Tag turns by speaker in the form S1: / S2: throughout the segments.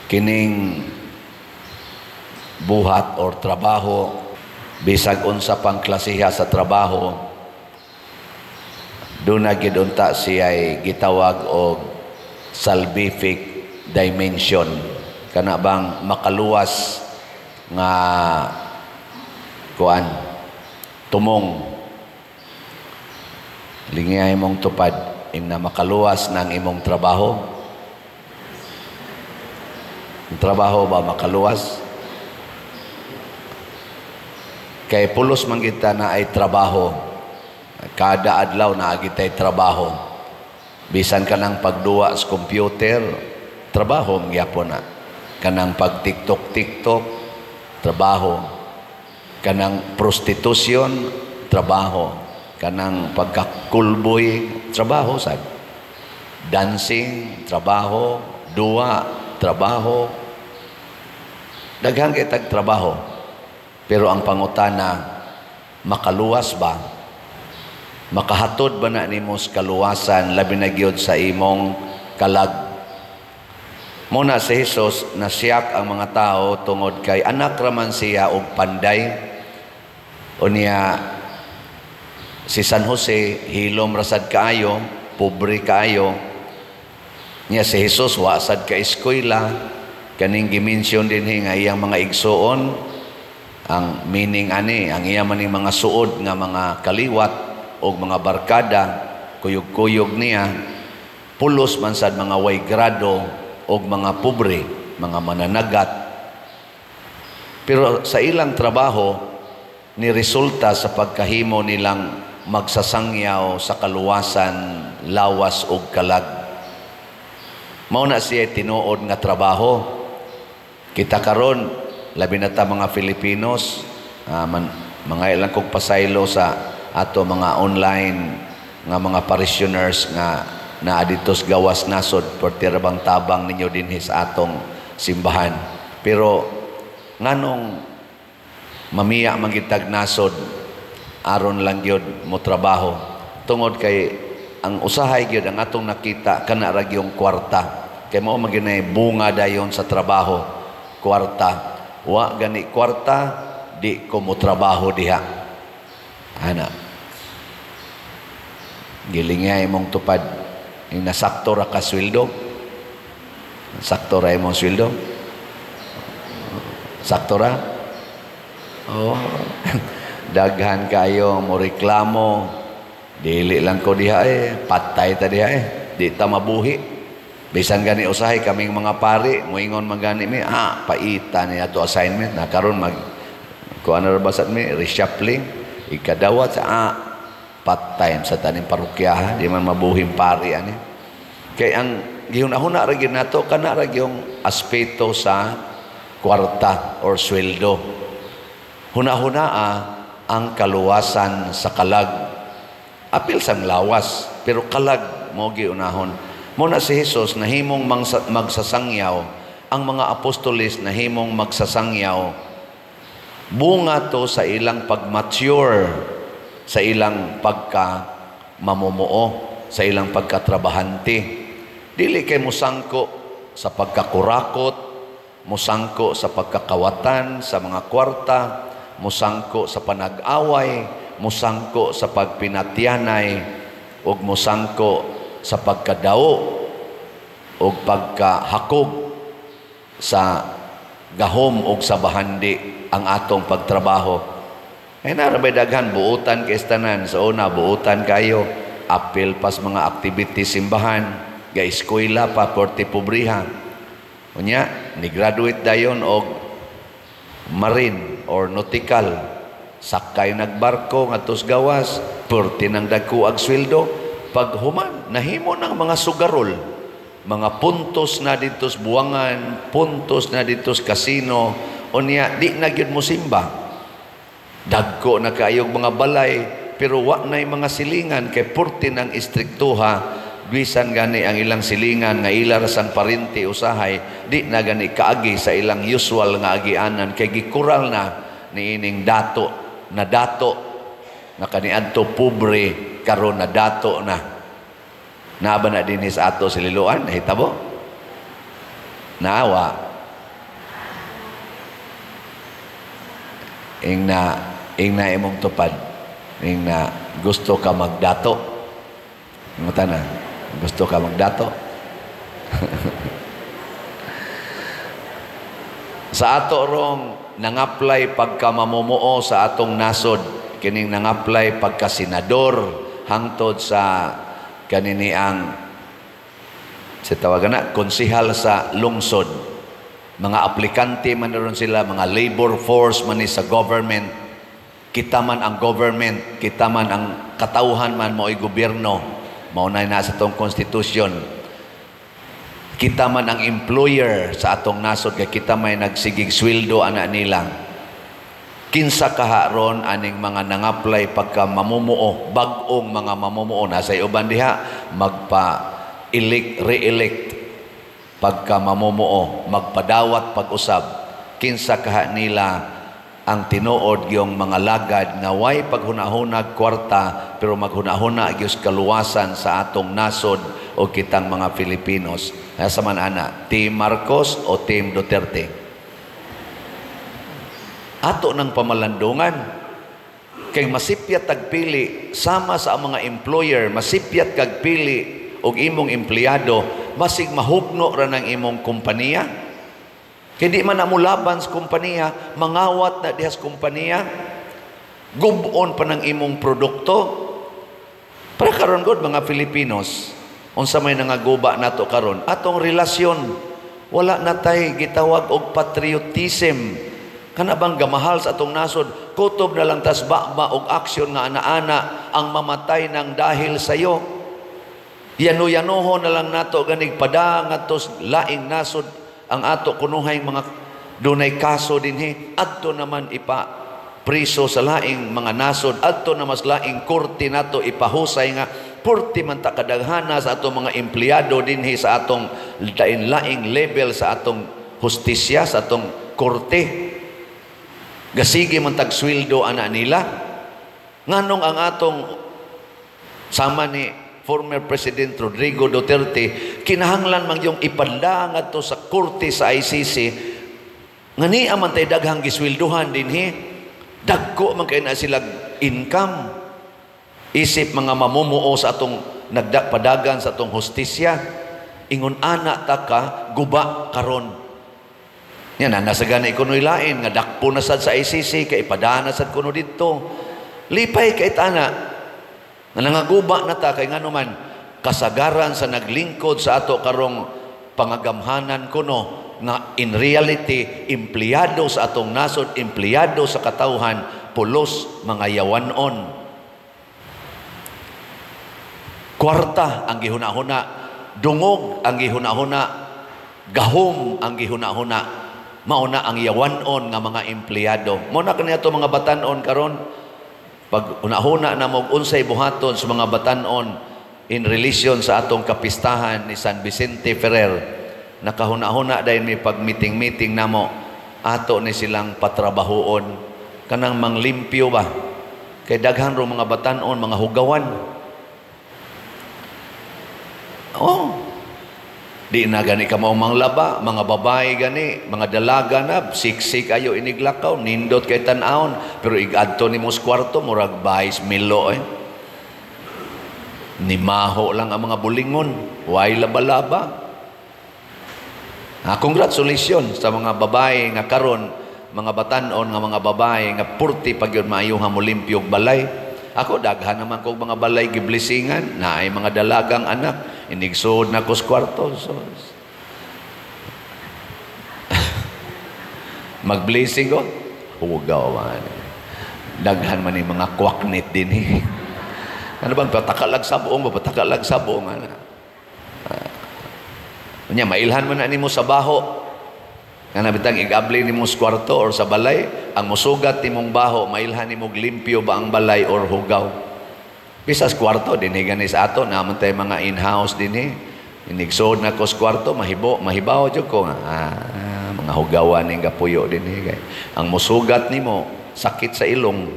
S1: Kining buhat or trabaho, bisag unsa pang klasiha sa trabaho, duna gyud unta siya'y gitawag og salvific dimension, kana bang makaluwas nga kuan, tumong. Lingiyay mong tupad na makaluwas ng imong trabaho. Ang trabaho ba makaluwas? Kay pulos man kita na ay trabaho. Kada adlaw naa gitay trabaho. Bisan kanang pagduwa sa computer, trabaho gyapon na. Kanang pag TikTok TikTok, trabaho. Kanang prostitution, trabaho. Kanang pagkakulboy, trabaho sad. Dancing, trabaho. Duwa, trabaho. Daghan kay tag trabaho. Pero ang pangutana, makaluwas ba? Makahatod ba na nimo sa kaluwasan, labi na gyud sa imong kalag? Muna si Jesus, nasiyak ang mga tao tungod kay anak raman siya og panday. Unya si San Jose hilom rasad kaayo, pobre kaayo. Nya si Jesus wa sad ka eskwela. Kaning gi-mention dinhi nga iyang mga igsuon, ang meaning ani, ang iya maning mga suod nga mga kaliwat og mga barkada, kuyog-kuyog niya, pulos man sad mga way grado og mga pobre, mga mananagat. Pero sa ilang trabaho ni resulta sa pagkahimo nilang magsasangyaw sa kaluwasan, lawas og kalag. Mao na siya tinuod nga trabaho. Kita karon, labi na ta mga Filipinos, man, mga ilang kog pasaylo sa ato mga online nga mga parishioners nga naa dito sa gawas nasod, perti ra bang tabang ninyo dinhi sa atong simbahan. Pero nganong mamiya man gitag nasod aron lang gyud mo trabaho? Tungod kay ang usahay gyud ang atong nakita kana ra gyung kwarta, kay mao man gyud bunga dayon sa trabaho, kwarta. Wa gani kwarta, di ko mo trabaho diha. Ana, gilingay imong tupad, nasakto ra ka sweldo? Sakto ra imong sweldo? Sakto ra? Oh. Daghan kayo mo reklamo. Dili lang ko diha eh, patay ta diha eh, di ta mabuhi. Bisan gani usahay kaming mga pari, moingon man gani mi, paita ni ato assignment na karon, mag kuan ra basat mi, reshuffling, ikadawat sa patay sa taning parokyaha, di man mabuhing pari ani. Kay ang gihuna-huna ra gyud nato kana ra gyung aspeto sa kwarta or sweldo. Huna-hunaa ang kaluwasan sa kalag. Apil sang lawas, pero kalag mo giunahon. Muna si Jesus nahimong magsasangyaw, ang mga apostoles nahimong magsasangyaw. Bunga to sa ilang pag-mature, sa ilang pagka mamumuo, sa ilang pagkatrabahante. Dili kay musangko sa pagkakurakot, musangko sa pagkakawatan sa mga kwarta, musangko sa panag-away, musangko sa pagpinatyanay, ug musangko sa pagkadao ug pagkahakog sa gahom ug sa bahandi ang atong pagtrabaho. Ay narabay daghan buutan kay tanan. Sa una buutan kayo, apil pas mga activities simbahan, ga eskwela pa porte pobriha. Unya ni graduate dayon og marine or nautical, sakay nagbarko ngadtos gawas, porte nang dagko ag sweldo. Paghuman nahimo ng mga sugarol, mga puntos na dito sa buwangan, puntos na dito sa kasino. Unya di na gyud mo simba. Dagko na kaayog mga balay, pero wa na'y mga silingan kay porte ng istriktuha. Bisan gani ang ilang silingan nga ila ra sang parente usahay, di na gani kaagi sa ilang usual nga agianan kay gikural na niining dato na dato na kaniadto pobre, karon na dato na. Naa ba na dinhi sa ato sa Liloan? Nahitabo? Naawa. Ing na imong tupad. Ing na gusto ka magdato. Ngutana, gusto ka magdato. Sa ato rong nangaplay pagka mamumuo sa atong nasod, kining nangaplay pagka senador hangtod sa kaniniang sa tawagan na konsihal sa lungsod. Mga aplikante man ron sila, mga labor force man ni sa government. Kita man ang government, kita man ang katawhan man mo'y gobyerno. Mao na sa atong konstitusyon. Kita man ang employer sa atong nasod kay kita may nagsigig sweldo ana nila. Kinsa kaharon aning mga nangaplay pagka mamumuo, bag-ong mga mamumuo nasa uban diha magpa elect, re-elect pagka mamumuo, magpadawat pag-usab. Kinsa kaha nila ang tinuod yung mga lagad nga way paghunahunag kwarta pero maghunahuna gyud kaluwasan sa atong nasod o kitang mga Filipinos. Asa man ana, Team Marcos o Team Duterte? Ato ng pamalandungan kay masipyat tagpili sama sa mga employer, masipyat kag pili og imong empleyado, masig mahugno ra ng imong kompanya. Kay di man na mo laban sa kompanya, mangawat na diha sa kompanya, gubon pa ng imong produkto. Para karon god mga Filipinos, unsa may nangaguba nato karon, atong relasyon, wala na tay gitawag og patriotism. Kana bang gamahal sa atong nasod, kutob na lang tas baba og aksyon nga ana-ana ang mamatay ng dahil sayo. Yano-yanoho na lang nato ganig pada ngadto laing nasod ang ato kunuhay mga dunay kaso dinhi, adto naman ipa priso sa laing mga nasod, adto na mas laing korte nato ipahusay nga purti man ta kadaghana sa atong mga empleyado dinhi sa atong lain-laing level sa atong hustisya, sa atong korte. Gasige man tag sweldo ana nila. Nganong ang atong sama ni former President Rodrigo Duterte kinahanglan man yung ipadla ngadto sa korte sa ICC nga niya man tay daghang gisweldohan dinhi, dagko man kay na sila income. Isip mga mamumuo sa atong nagdapadagan sa atong hustisya, ingon ana ta ka guba karon. Yan na nasa gani kuno'y lain nga dakpo na sad sa ICC kay ipadana sad kuno didto. Lipay kay tana nga nangaguba na ta kay ngano man kasagaran sa naglingkod sa ato karong pangagamhanan kuno nga in reality empleyado sa atong nasod, empleyado sa katawhan, pulos mga yawanon. Kwarta ang gihuna-huna, dungog ang gihuna-huna, gahom ang gihuna-huna. Mauna ang yawanon nga mga empleyado. Mao na kani ato mga batan-on karon. Pag una-huna na mo unsay buhaton sa mga batan-on in relation sa atong kapistahan ni San Vicente Ferrer, nakahuna-huna dayon mi pag meeting-meeting namo, ato ni silang patrabahoon kanang manglimpyo ba kay daghan ro mga batan-on mga hugawan. Oh, di na gani ka mao manglaba, mga babae gani, mga dalaga na, siksik ayo iniglakaw, nindot kay tan-awon, pero igadto nimo sa kwarto murag bayis milo eh. Nimaho lang ang mga bulingon, way laba-laba. Ah, congratulations sa mga babae nga karon, mga batan-on nga mga babae nga purti pag yun maayuha mo limpyo og balay. Ako daghan naman kog mga balay giblesingan, naay mga dalagang anak, inigsuod na ko sa kwarto. So, mag-blessing ko, hugaw man. Daghan man ni mga kwaknit din eh. Ano bang patakalag sabong, patakalag sabong ana. Nya mailhan man na nimo sa baho. Nga nabitang igabli nimo sa kwarto or sa balay, ang musugat nimong baho, mailhan nimo limpyo ba ang balay or hugaw. Bisas kwarto dinhi gani sa ato, naman tay mga in-house dinhi. Inigsuod na ko sa kwarto, mahibo, mahibaw jud ko nga mga hugawan ning gapuyo dinhi kay. Ang musugat nimo sakit sa ilong.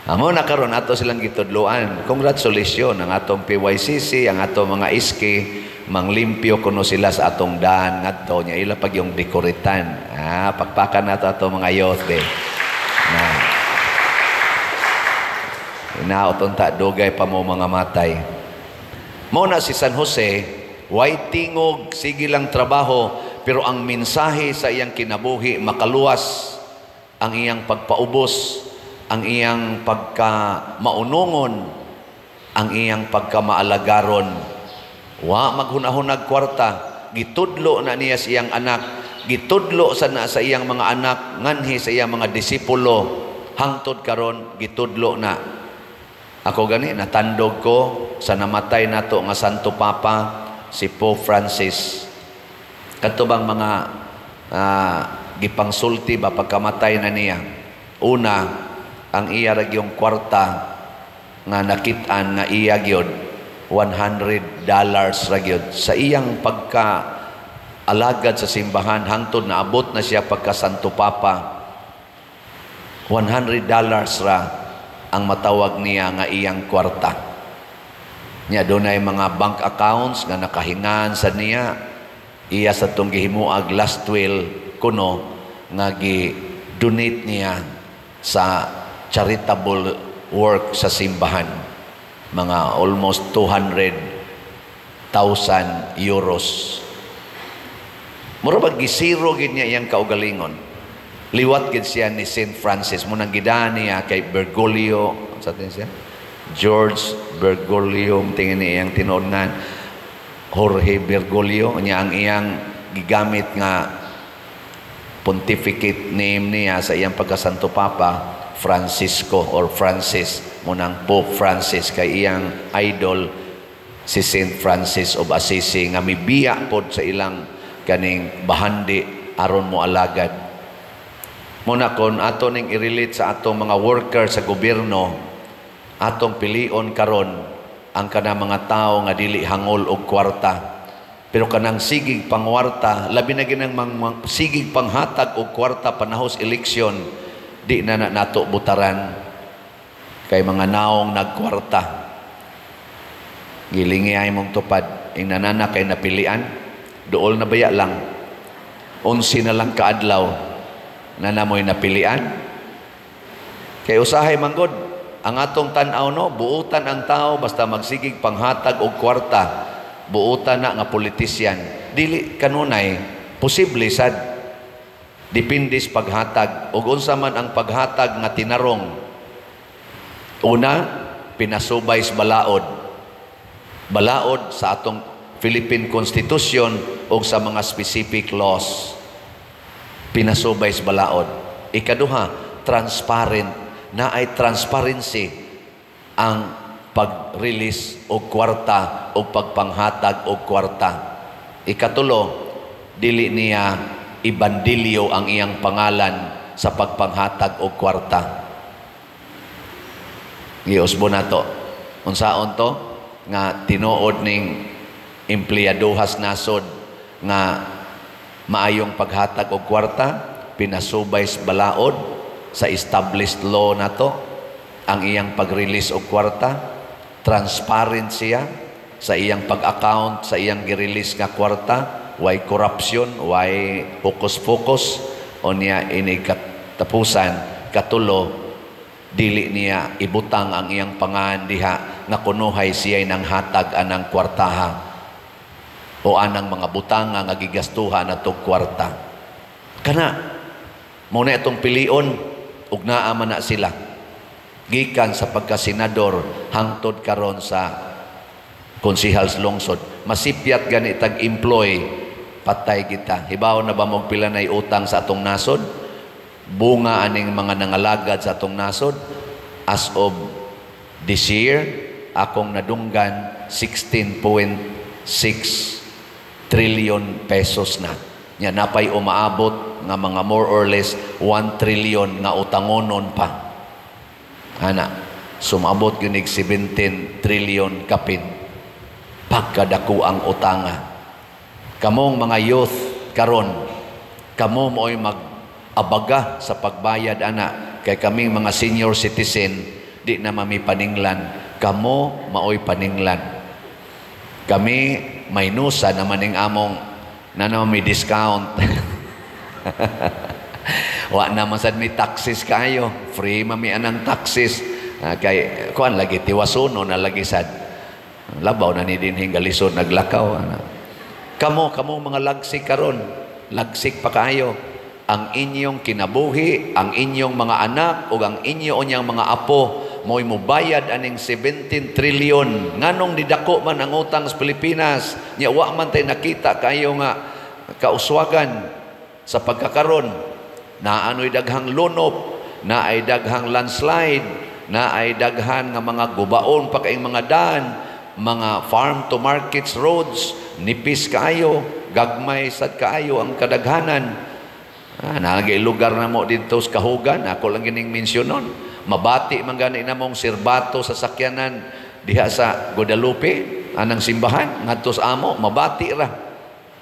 S1: Amo na karon ato silang gitudloan. Congratulations ang atong PYCC, ang atong mga SK, manglimpyo kuno sila sa atong daan ngadto nya ila pag yung dekoritan. Ah, pakpakan nato ato mga youth de. Hinaot unta dugay pa mo mga matay. Mao na si San Jose, way tingog, sige lang trabaho, pero ang mensahe sa iyang kinabuhi makaluwas, ang iyang pagpaubos, ang iyang pagka maunungon, ang iyang pagka maalagaron. Wa maghunahunag kwarta, gitudlo na niya sa iyang anak, gitudlo sa na sa iyang mga anak, nganhi sa iyang mga disipulo, hangtod karon gitudlo na. Ako gani natandog ko sa namatay nato nga Santo Papa, si Pope Francis. Kadto bang mga gipangsulti ba pagkamatay na niya? Una, ang iya ra gyung kwarta nga nakit-an nga iya gyud, $100 ra gyud sa iyang pagka alagad sa simbahan hangtod naabot na siya pagka Santo Papa. $100 ra ang matawag niya nga iyang kwarta. Nya dunay mga bank accounts nga nakahingan sa niya, iya sa tong gihimuag last will kuno nga gi-donate niya sa charitable work sa simbahan. Mga almost 200,000 euros. Mura ba gisiro gid niya iyang kaugalingon. Liwat gid siya ni Saint Francis mo nang gidaan niya kay Bergoglio sa tin siya. George Bergoglio tingin niya iyang tinuod nga Jorge Bergoglio niya, ang iyang gigamit nga pontificate name niya sa iyang pagkasanto papa, Francisco or Francis, munang Pope Francis, kay iyang idol si Saint Francis of Assisi nga mibiya pod sa ilang kaning bahandi aron mo alagad. Muna kon ato ning i-relate sa atong mga worker sa gobyerno, atong pilion karon ang kanang mga tao nga dili hangol og kwarta. Pero kanang sigig pangwarta, labi na ginang sigig panghatag og kwarta panahos eleksyon, di na, na nato butaran kay mga naong nagkwarta. Gilingi ay mong tupad, ing nanana kay napilian, duol na baya lang, 11 na lang kaadlaw, na namoy napilian. Kay usahay manggod, ang atong tan-aw no, buutan ang tao basta magsigig panghatag og kwarta, buutan na nga politisyan. Dili kanunay, posible sad, depende sa paghatag ug unsa man ang paghatag nga tinarong. Una, pinasubay sa balaod. Balaod sa atong Philippine Constitution o sa mga specific laws. Pinasubay sa balaod. Ikaduha, transparent. Na ay transparency ang pag-release og kwarta o pagpanghatag og kwarta. Ikatulo, dili niya ibandilyo ang iyang pangalan sa pagpanghatag og kwarta. Giusbo na to. Unsaon to? Nga tinuod ning empleyadohas nasod nga maayong paghatag og kwarta, pinasubay sa balaod sa established law nato ang iyang pag-release og kwarta, transparent siya sa iyang pag-account sa iyang gi-release nga kwarta, way corruption, way focus-focus o niya ini katapusan, katulo, dili niya ibutang ang iyang pangan diha nga kunuhay siya'y nang hatag anang kwartaha o anang mga butanga nga gigastuhan natong kwarta. Kana mao na itong pilion ug naa man na sila gikan sa pagkasenador hangtod karon sa konsihal sa lungsod. Masipyat gani tag employ, patay kita. Hibaw na ba mo pila nay utang sa atong nasod? Bunga aning mga nangalagad sa atong nasod as of this year, akong nadunggan, 16.6 trillion pesos na. Nya napay umaabot nga mga more or less 1 trillion nga utangonon pa. Ana, sumabot gyud 17 trillion kapin. Pagkadako ang utanga. Kamong mga youth karon, kamo mo'y mag-abaga sa pagbayad ana kay kaming mga senior citizen di na mami paninglan. Kamo maoy paninglan. Kami may nusa naman ning among na naman may discount. Wa naman sad may taxes kayo. Free mami anang taxes. Ah, kay kuan lagi, tiwasono na lagi sad. Labaw na ni dinhing galisod naglakaw ana. Kamo kamo mga lagsik karon, lagsik pa kaayo ang inyong kinabuhi, ang inyong mga anak ug ang inyo unyang mga apo mo'y mubayad aning 17 trillion. Nganong nidako man ang utang sa Pilipinas nya wa man tay nakita kayo nga kauswagan sa pagkakaron? Naanoy daghang lunop, naay daghang landslide, naay daghan nga mga gubaon pa kaing mga daan, mga farm to markets roads, nipis kaayo, gagmay sad kaayo ang kadaghanan. Ah, nagay lugar na mo dito sa Kahugan, ako lang gining mensyonon. Mabati man gani namong sirbato sa sakyanan diha sa Guadalupe, anang simbahan ngadto sa amo, mabati ra.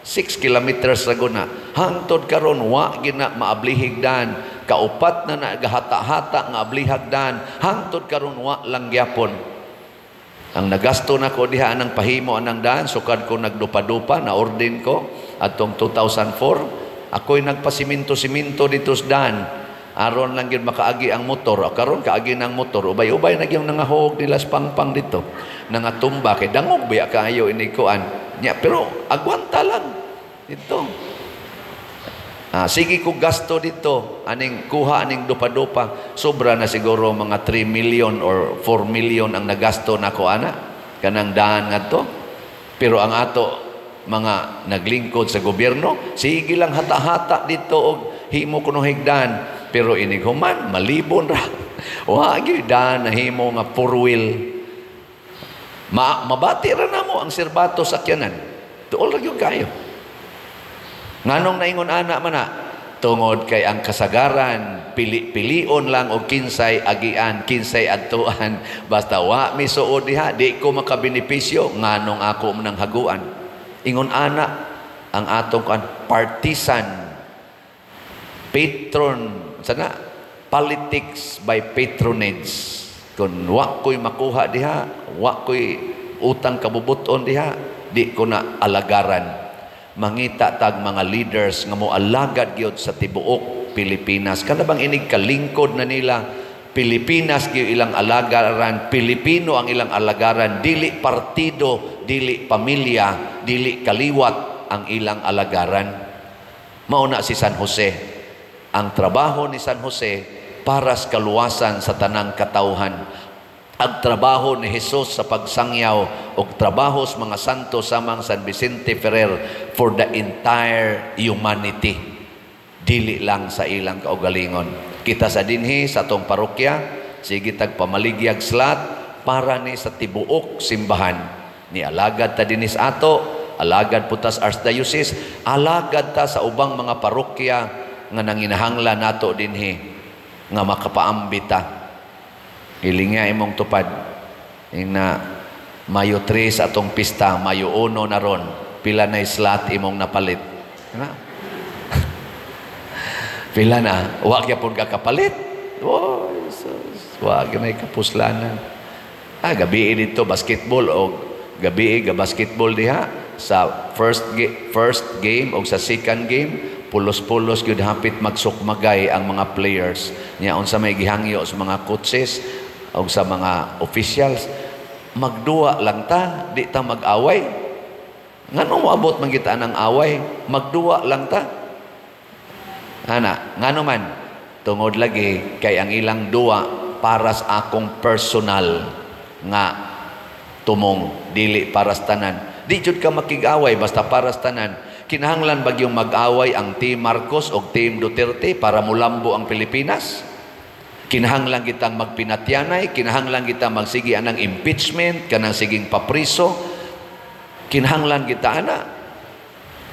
S1: 6 kilometers ra guna. Hangtod karon wa gina maablihig dan. Kaupat na nagahata-hata nga ablihag dan. Hangtod karon wa lang gyapon. Ang nagasto nako diha anang pahimo anang daan, sukad ko nagdupa-dupa na ordin ko atong 2004. Ako'y nagpasiminto-siminto dito sa daan. Aron lang gyud makaagi ang motor. O karon kaagi ng motor. Ubay-ubay na gyud nangahog nila sa pangpang dito. Nangatumba kay dangog biya kaayo ini kuan. Nya pero agwanta lang dito. Ah, sige ko gasto dito aning kuha aning dupa-dupa. Sobra na siguro mga 3 million or 4 million ang nagasto nako ana kanang daan ngadto. Pero ang ato mga naglingkod sa gobyerno, sige lang hata-hata dito og himo kuno higdan, pero inig human malibon ra. Wa gyud daan nahimo nga four wheel. Mabati ra namo ang sirbato sakyanan. Tuol ra gyud kayo. Nganong naingon ana man na? Tungod kay ang kasagaran pili-pilion lang og kinsay agian, kinsay adtuan. Basta wa misuod diha, di ko makabenepisyo, nganong ako manang haguan. Ingon ana ang atong kuan, partisan patron sana, politics by patronage. Kung wa ko'y makuha diha, wa ko'y utang kabubuton diha, di ko na alagaran. Mangita tag mga leaders nga moalagad gyud sa tibuok Pilipinas. Kana bang inig kalingkod na nila, Pilipinas gyud ilang alagaran, Pilipino ang ilang alagaran, dili partido, dili pamilya, dili kaliwat ang ilang alagaran. Mao na si San Jose. Ang trabaho ni San Jose para sa kaluwasan sa tanang katawhan. Ang trabaho ni Jesus sa pagsangyaw o trabaho sa mga santo samang San Vicente Ferrer for the entire humanity. Dili lang sa ilang kaugalingon. Kita sa dinhi sa atong parokya, sige tag pamaligyag slot para ni sa tibuok simbahan. Ni alagad ta dinis ato, alagad po ta sa Archdiocese, alagad ta sa ubang mga parokya nga nanginahanglan nato dinhi nga makapaambit ta. Hilinga imong tupad. Ing na Mayo 3 atong pista, Mayo 1 na ron, pila na slot imong napalit? Na? Pila na? Wa gyapon ka kapalit. Oh, Jesus. Wa gyud may kapuslanan. Ah, gabi dito basketball o gabi ga basketball diha sa first game o sa second game, pulos-pulos gyud, hapit magsukmagay ang mga players. Nya unsa may gihangyo sa mga coaches o sa mga officials? Magduwa lang ta, di ta mag-away. Ngano moabot man kita ng away? Magduwa lang ta ana. Ngano man? Tungod lagi kay ang ilang duwa para sa akong personal nga tumong, dili para sa tanan. Di jud ka makig-away basta para sa tanan. Kinahanglan ba yung mag-away ang Team Marcos o Team Duterte para mulambo ang Pilipinas? Kinahanglan kitang magpinatyanay, kinahanglan kita magsigi anang impeachment, kanang siging papriso. Kinahanglan kita ana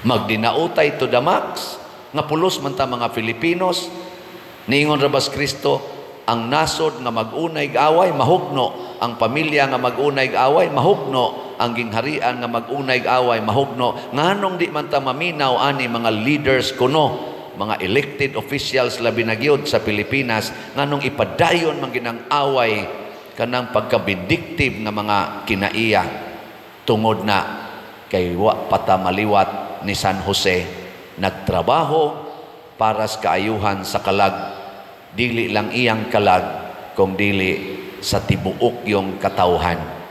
S1: magdinautay to the max nga pulos man ta mga Filipinos. Niingon ra bas Kristo, ang nasod nga mag-unay away mahugno, ang pamilya nga mag-unay away mahugno, ang gingharian nga mag-unay away mahugno. Nganong di man ta maminaw ani mga leaders kuno, mga elected officials, labi na gyud sa Pilipinas? Nganong ipadayon man ginang away, kanang pagka-vindictive nga mga kinaiya? Tungod na kay wa pata maliwat ni San Jose, nagtrabaho para sa kaayuhan sa kalag, dili lang iyang kalag kung dili sa tibuok yung katawhan.